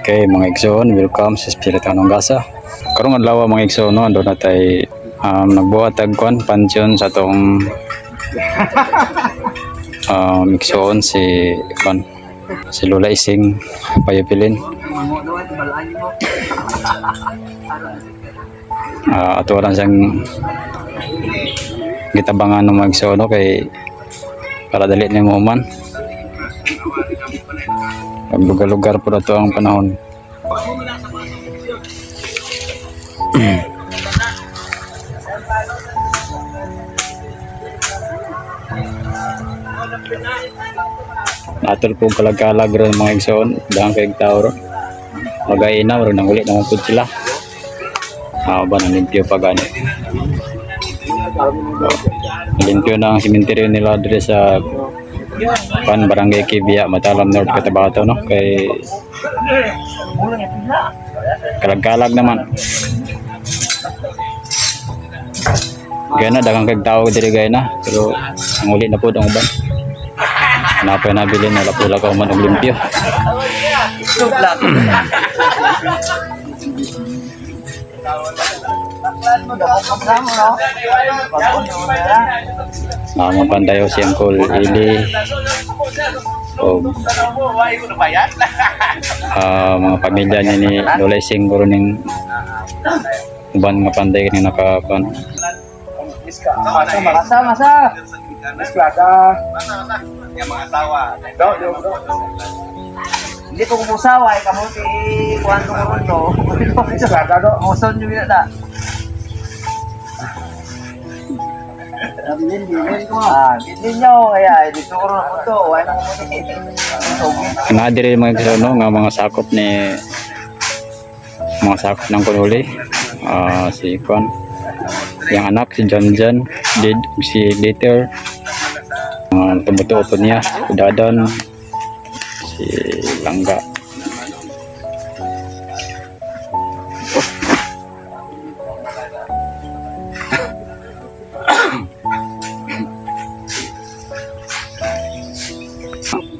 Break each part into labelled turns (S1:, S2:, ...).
S1: Okay, mga igsoon, welcome sa Espiritu Gasa. Karong adlaw, mga igsoon, no, andun na tay nagbuhat tag kuan pansyon sa atong igsoon si kuan, si Lola Ising Payupilin. Ato lang siyang gitabangan ng mga igsoon, no, kay para dali ni mo man. Paglugar-lugar po na to ang panahon. Natol po kalag-kalag ron mga igsoon, dahang kay tao ron. Magay na ron nanguli naman po sila. Ba nalimpyo pa gani. Nalimpyo na ang simenteryo nila diri sa pan Barangay Kibia, Matalam North, Cotabato, no, kay kalag-kalag naman. Gaya na, daghang kag tao diri gaya na, pero ang uli na po ang uban. Napay nabili na wala ka man og limpyo. Mga pandayo si Uncle Ili o mga pamilya niya ni Lola Ising guro ning uban nga panday ni nakakuan.
S2: Masa, masa. Mesklada. Hindi ko kumusawa, eh, kamuti, kuhan ko ko to. Mesklada do. Muson yung na. Ah, bilin nyo, kaya, dito ko rin to, wala na kamuti.
S1: Naa diri mga igsoon, nga mga sakop ni mga sakop ng Kunuli. Si kuan, yang anak si John John, did si Dieter, mga tumutuo po niya, si Dadan, si Langga.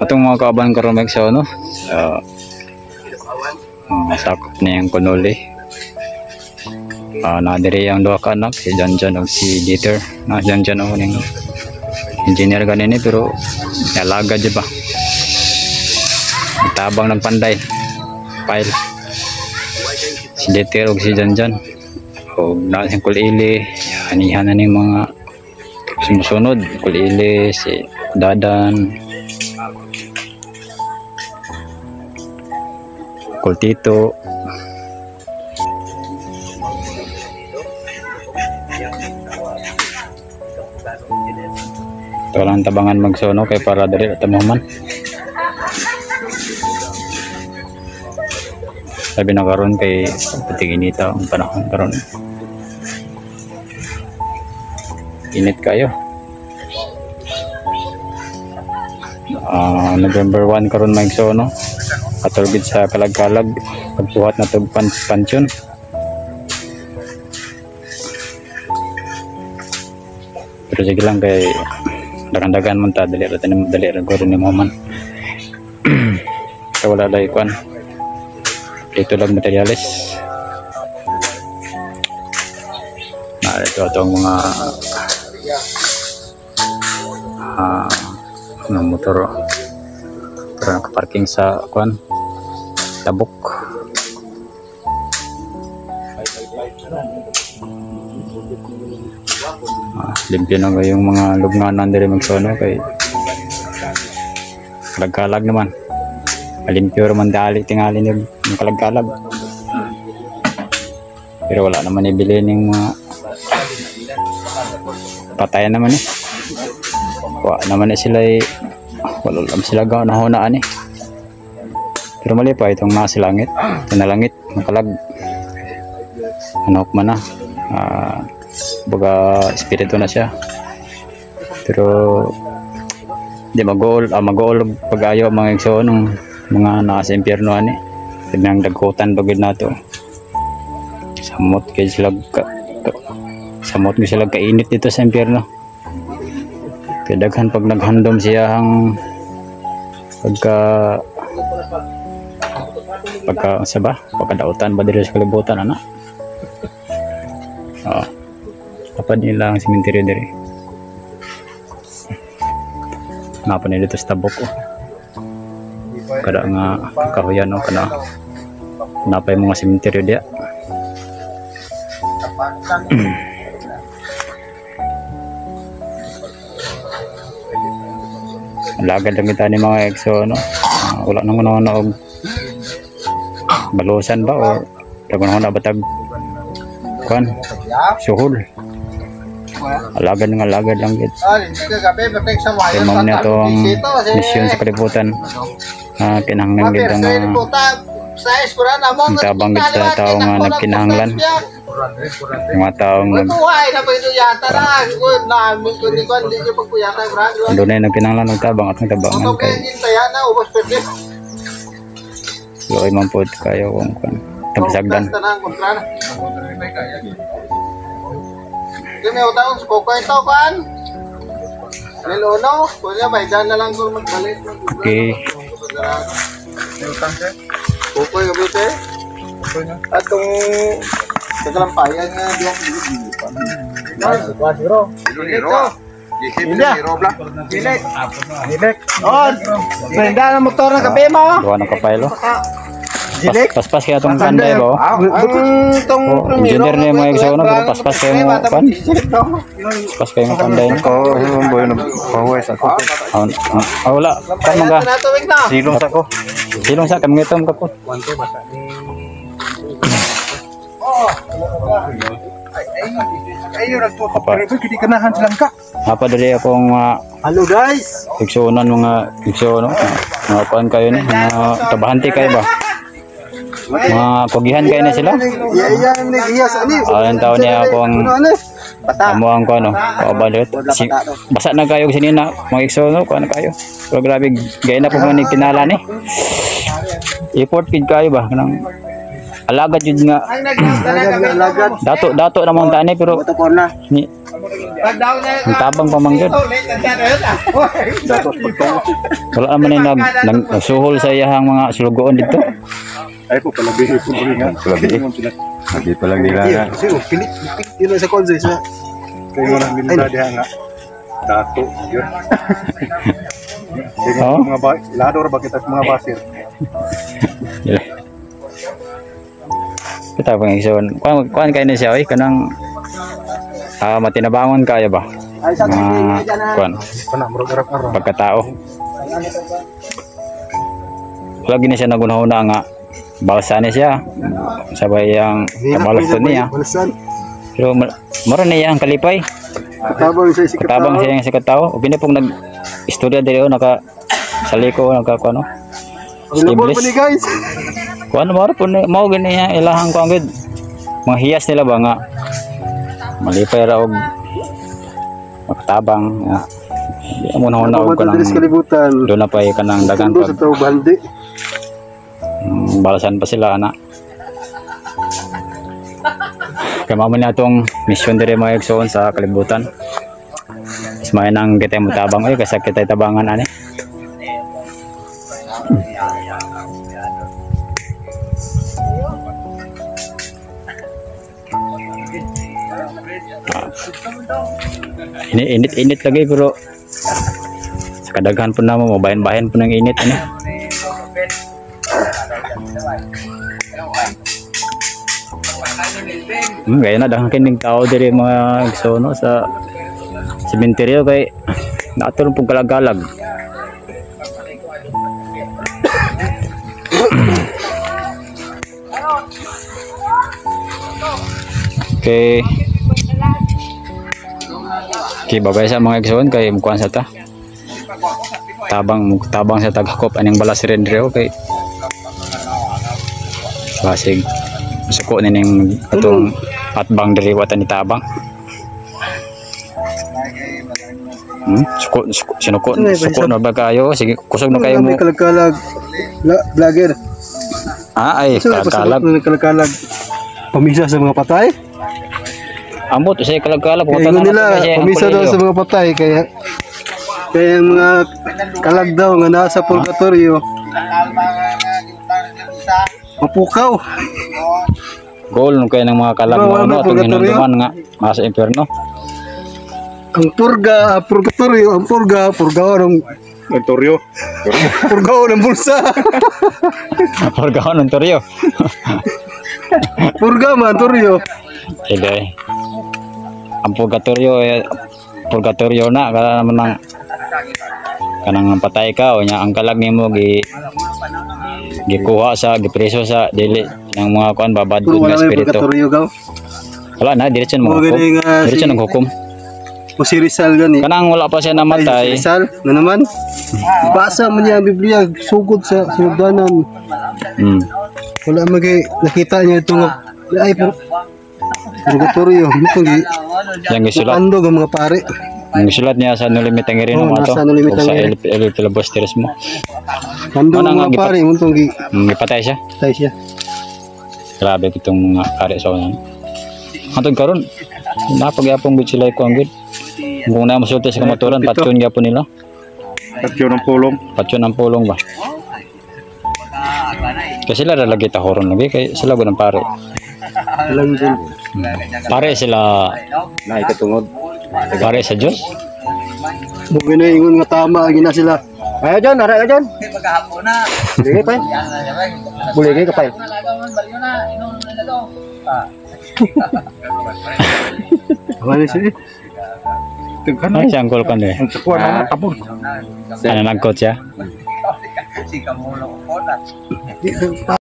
S1: Atong mga kaaban karon mga igsoon, no, sa mga sakop niyang Kunuli. Naa diri ang duha ka anak, si John John ug si Dieter. Na John John ako ning engineer ganini pero nalaga di ba? Tabang nagpanday file. Si Dieter ug si John John. Og naa siyang kulili, anihan na ning mga sumusunod, kulili si Dadan, Kultito. Ito lang tabangan magsono kay para dali at man. Sabi na karon kay patinginita ang panahon karon. Init kayo. November 1 karon magsono. Katulgid sa kalag-kalag pagbuhat na tog pansyon. Pero sige lang kay dagan-dagan man ta, dali ra tanim, dali ra guro ni mo man. Kaya wala lay kwan. Dito lang materyales. Na ito atong mga mga motor. Pero nakaparking sa kwan Tabuk. Limpyo na yung mga lubnganan diri magsono kay kalagkalag naman. Limpyo raman dali tingali ni kalagkalag. Pero wala naman ibili ning mga patay naman eh. Wala naman eh sila eh. Wala lang sila nahunaan eh. Pero mali pa itong nasa langit, pinalangit, makalag. Anok man na. Baga espiritu na siya. Pero di mag-goal, mag-goal pag-ayo mga igsoon ng mga nasa impyerno ani. Tinang dagkutan bagid nato. Samot kay sila samot kay sila kainit dito sa impyerno. Kay daghan pag naghandom siya ang pagka Pagka sa ba, pagkadautan ba diri sa kalibutan ana. Oo. Tapad nila ang sementeryo diri. Nga pa nila dito sa Tabuk oh. Kada nga kahuyan oh, kana napay mga sementeryo diya. Lagad lang kita ni mga exo no. Wala nang una og balusan ba or dagon na batag kuan suhol. Alagad nga alagad lang gid. Kay mao ni atong misyon sa kalibutan. Kinahanglan gid ang ang tabang gid sa tao nga nagkinahanglan. Mga taong nag doon ay nagkinahanglan og tabang atong tabangan kay luoy man pod kayo kung kuan tagasagdan. Okay.
S3: Kukoy gabi te. Atong kagalampayan nga diyan.
S2: Oh, prenda ng motor ng kape mo.
S1: Duha na kapaylo. Paspas kaya itong kanday ba?
S3: Ang tong
S1: Oh, engineer na yung mga exo no, pero paspas kayo mo kan. Paspas kayo mo kanday no.
S4: Oo, oh, boy na pahuwes ako.
S1: Ah, wala. Kan mga
S4: Silong sa ko.
S1: silong sa kami ngitom ka po.
S4: Ayo nagtutok pero kiti kanahan silang ka.
S1: Apa diri akong
S3: Hello guys.
S1: igsuonan mga igsuon no. Mga kuan kayo ni, mga tabahante kayo ba? Mga kugihan kayo na sila.
S3: Iya iya ni iya sa ni.
S1: Ang taon niya akong
S3: Ano? Bata.
S1: amo ang kuan no. Kabalit. Si, basa na kayo sinina mga igsuon no, kuan kayo. Pero grabe gaya na po man ni kinala ni. Effort gid kayo ba kanang alagad jud nga
S3: Ang nagdala
S1: dato dato namang tani pero
S2: Motor na.
S1: ni ang tabang pa man gyud. Wala naman ni nag, nag, nagsuhol sa iyahang mga sulugoon dito.
S4: Ay po pala bihi po nga.
S5: Palabi. Hindi pa lang nila nga.
S3: Kasi oh, pilit pilit yun sa konse sa.
S4: Kayo lang minda diha nga. Dato yun. Sige,
S1: Oh.
S4: mga ba lador ba kita mga basir.
S1: Dili. Kita pang igsoon. Kuan kuan kayo ni siya oy kanang matinabangon kayo ba?
S2: Ay sa
S1: Mga kuan
S4: Kana murag arap-arap.
S1: pagkatao. Wala gini siya nagunahuna nga balsa ni siya. Sabay ang kabalas to niya.
S3: Balasan.
S1: Pero maro niya ang kalipay.
S3: Katabang sa isikat.
S1: Katabang siya yung sikat tao. O pong nag istorya diri o naka saliko naka kuano.
S3: Available pa ni
S1: Sleeveless.
S3: guys.
S1: Kuano maro po ni mao gini niya ilahang kuan gud. Mga hiyas nila ba nga malipay ra og makatabang nga. Di mo na og
S3: Ako
S1: kanang
S3: diri sa kalibutan.
S1: doon na pa kanang dagan
S3: Tundo sa
S1: pag
S3: tao bandi.
S1: Balasan pa sila ana. Kaya mamo na atong mission diri mga igsoon sa kalibutan. Mas may nang kita mutabang oy kasi kita tabangan ani. Ini init-init lagi pero sa kadaghan po namo mabahin-bahin po ng init ani. Gaya na daghan kining tao diri mga igsoon no, sa sementeryo kay naatol pong kalagalag. Okay. Okay, babay sa mga igsoon kay mukuan sa ta. Tabang tabang sa taghakop aning balas rin diri kay basig suko nining atong atbang diri watan ni tabang. Suko, suko sinuko suko na ba kayo? Sige, kusog na kayo mo.
S3: Kalagkalag. Vlogger.
S1: Ah, ay, kalagkalag.
S3: Kalagkalag. Pamisa sa mga patay?
S1: Ambot, usay kalagkalag.
S3: Kaya
S1: Watan na
S3: nila,
S1: kasi ang
S3: pamisa daw
S1: kolehiyo.
S3: sa mga patay. Kaya, kaya yung mga kalag daw nga nasa purgatorio. Mapukaw.
S1: Goal nung kay ng mga kalag
S3: Diba,
S1: mo
S3: wala
S1: ano
S3: may
S1: atong
S3: purgatorio?
S1: hinumduman nga nasa impyerno.
S3: Ang purga, ah, purgatorio, ang purga, purgaw ng
S4: Nagtoryo.
S3: purgaw ng bulsa.
S1: Purgaon ng toryo.
S3: Purga man, toryo.
S1: Hindi. Ang purgatorio eh, purgatorio na kada naman ang kanang patay ka o nya ang kalag nimo gi gikuha sa gipreso sa dili ng mga kuan babad
S3: Puro
S1: gud
S3: wala
S1: nga
S3: may
S1: espiritu.
S3: purgatorio gaw.
S1: Wala na, diretso na
S3: Mga
S1: hukom.
S3: galing,
S1: Diretso
S3: si-
S1: ng hukom.
S3: O si Rizal gani.
S1: Kanang wala pa siya
S3: Ay, si
S1: namatay.
S3: Rizal, na naman. Basa man niya ang Biblia, sugod sa sinugdanan. Wala magay nakita niya ito nga ay purgatorio mutong gi
S1: Yang gisulat,
S3: andog ang mga pare.
S1: ang gisulat niya sa Noli Me Tangere
S3: Oh,
S1: no ato.
S3: nasa Noli Me
S1: O sa
S3: Tangere.
S1: El Filibusterismo.
S3: Andog
S1: Ano
S3: ang
S1: nga,
S3: mga pare mutong gi
S1: Gipatay siya.
S3: tay siya.
S1: Grabe itong mga pare sa unan. Hantod karon, napagyapon gud sila ko ang gud. Kung na mosulti sa kamaturan, patyon gyapon nila.
S4: Tatyo ng pulong.
S1: Patyon ang pulong ba. Kasi sila ra lagi tahoron lagi kay sila gud ang pare.
S3: Alam din.
S1: Pare sila,
S5: Na ikatungod.
S1: pare sa Dios.
S3: Mo ginaingon nga tama ang gina sila.
S2: Ayo John, ara ka John.
S6: Maghahapon na.
S2: Buligay pa. Buligay ka pa.
S3: Wala siya.
S4: Tighan
S1: Ay, si Uncle kan eh.
S4: Ang sakuan na tabon.
S1: Ano nagkot siya?
S6: Si Kamulo ko na.
S3: Di